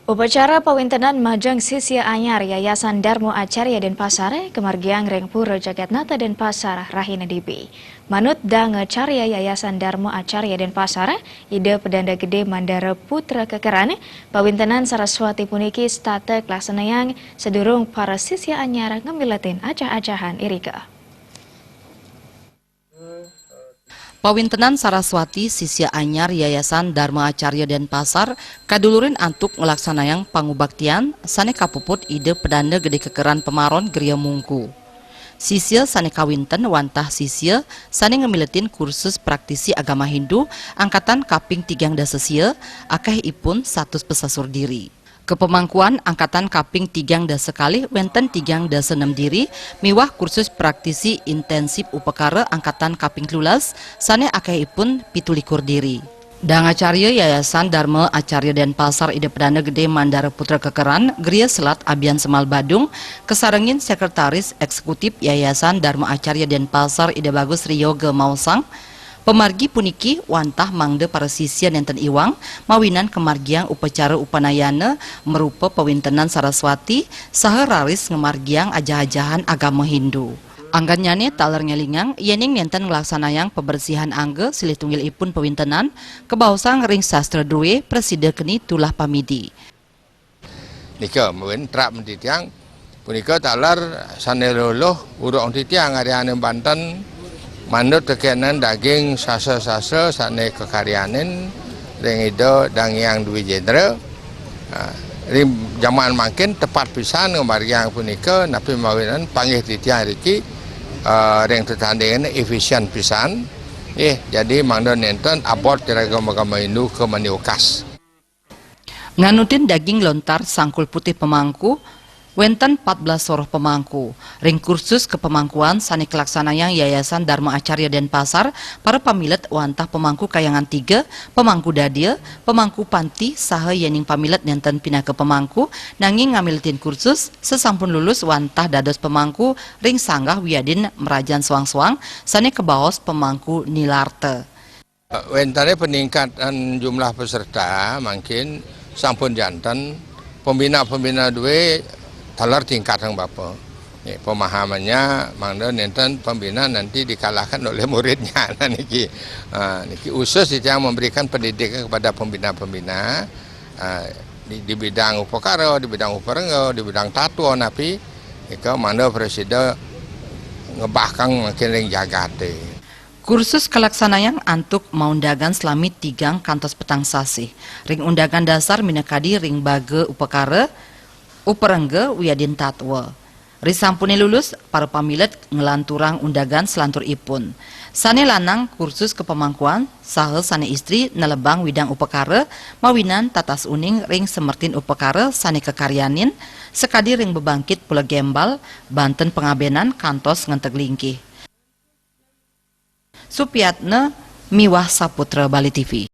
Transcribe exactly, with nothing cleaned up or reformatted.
Upacara pawintenan majeng sisya anyar Yayasan Darma Acarya Denpasar kamargiang ring Pura Jagatnata Denpasar rahina dipi. Manut Dang Acarya Yayasan Darma Acarya Denpasar, Ida Pedanda Gede Mandara Putra Kekeran, pawintenan Saraswati puniki setata kalaksanayang sadurung para sisya anyar ngamiletin ajah-ajahan irika. Pawintenan Saraswati sisya anyar Yayasan Darma Acarya Denpasar kadulurin antuk nglaksanayang pangubaktian sane kapuput Ida Pedanda Gede Kekeran Pemaron Griya Mungku. Sisya sane kawinten wantah sisya sane ngamiletin kursus praktisi agama Hindu angkatan kaping tigang dasa sia, akehipun satus pesasur diri. Kapamangkuan angkatan kaping tigang dasa kalih wenten tigang dasa nem diri miwah kursus praktisi intensif upakara angkatan kaping telulas sane akehipun pitu likur diri. Dang Acarya Yayasan Darma Acarya Denpasar Ida Pedanda Gede Mandara Putra Kekeran, Griya Selat Abian Semal Badung, kasarengin Sekretaris Eksekutif Yayasan Darma Acarya Denpasar Ida Bagus Riyoga maosang, pamargi puniki wantah mangda para sisya nenten iwang mawinan kamargiang upacara upanayana marupa pawintenan Saraswati saha raris ngamargiang ajah-ajahan agama Hindu. Anggannyane taler ngelingang yening nenten nglaksanayang pabersihan angga silih tunggilipun pawintenan, kabaosang ring sastra drue prasida keni tulah pamidi. Nika mawin trap titiang punika taler sane luluh uruk titiang Aryane Banten manut kekenan daging sasa-sasa sane kakaryanin ring Ida Dang Hyang Dwi Jendra. Ha, ring jaman mangkin tepat pisan ngamargiang punika napi mawinan panggih titiang riki, eh, ring tetandingan efisien pisan. Eh, jadi mangda nenten abot iraga agama Hindu ka maniukas. Nganutin daging lontar sangkul putih pamangku, wenten pat belas soroh pamangku. Ring kursus kapamangkuan sane kalaksanayang Yayasan Darma Acarya Denpasar, para pamilet wantah pamangku kayangan tiga, pamangku dadia, pamangku panti, saha yening pamilet nenten pinaka pamangku, nanging ngamiletin kursus, sasampun lulus wantah dados pamangku ring sanggah wiadin mrajan soang-soang sane kabaos pamangku nilarta. Wentane peningkatan jumlah peserta mangkin sampun janten, pembina-pembina due taler tingkatang bapa. Nih, pemahamannya mangda nenten pembina nanti dikalahkan oleh muridnya. Nah, niki, ah, niki usus titiang memberikan pendidikan kepada pembina-pembina, ah, di, di bidang upakara, di bidang uparengga, di bidang tatwa napi, nika mangda prasida ngebahkang mangkin ring jagate. Kursus kalaksanayang antuk maundagan salami tigang kantos petang sasih. Ring undagan dasar minakadi ring baga upakara, uparengga wiadin tatwa. Risampune lulus, para pamilet nglanturang undagan salanturipun. Sane lanang kursus kapamangkuan, saha sane istri nelebang widang upakara, mawinan tatas uning ring semertin upakara sane kakaryanin, sakadi ring bebangkit Pulau Gembal, banten pangabenan kantos ngenteg lingkih. Supiatna miwah Saputra Bali T V.